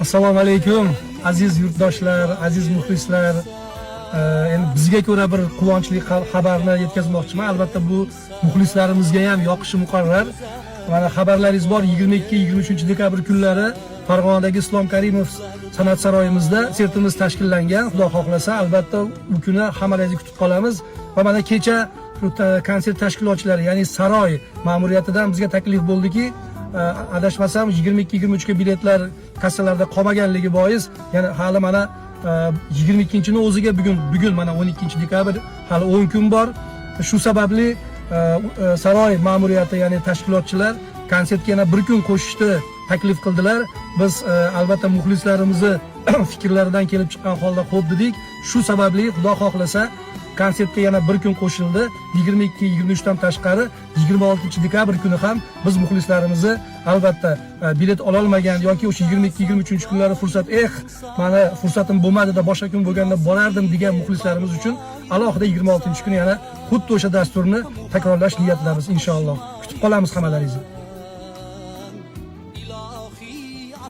Assalomu alaykum, aziz yurtdoshlar, aziz muxlislar. Endi bizga ko'ra bir quvonchli xabarni yetkazmoqchiman. Albatta, bu muxlislarimizga ham yoqishi muqarrar. Mana, xabarlaringiz bor, 22-23 dekabr kunlari Farg'onadagi Islom Karimov san'at saroyimizda konsertimiz tashkillangan. Xudo xohlasa, albatta u kuni hammalaringizni kutib qolamiz. Va mana kecha shu konsert tashkilotchilari, ya'ni saroy ma'muriyatidan bizga taklif bo'ldiki, adashmasam, 22-23 ga biletlar kassalarda qolmaganligi bois, yana hali mana 22-ni o'ziga bugun mana 12 dekabr, hali 10 kun bor. Shu sababli saroy ma'muriyati, ya'ni tashkilotchilar konsertga yana bir kun qo'shishni taklif qildilar. Biz albatta muxlislarimizni fikrlaridan kelib chiqqan holda xo'p dedik. Shu sababli, Xudo xohlasa, konsertga yana bir kun qo'shildi. 22, 23 dan tashqari 26 dekabr kuni ham biz muxlislarimizni albatta bilet ololmagan yoki o'sha 22, 23 kunlari fursat, "Eh, mana fursatim bo'lmadi da, boshqa kun bo'lganda borardim" degan muxlislarimiz uchun alohida 26 kuni yana xuddi o'sha dasturni takrorlash niyatidamiz, inshaalloh. Kutib qolamiz hammalaringizni.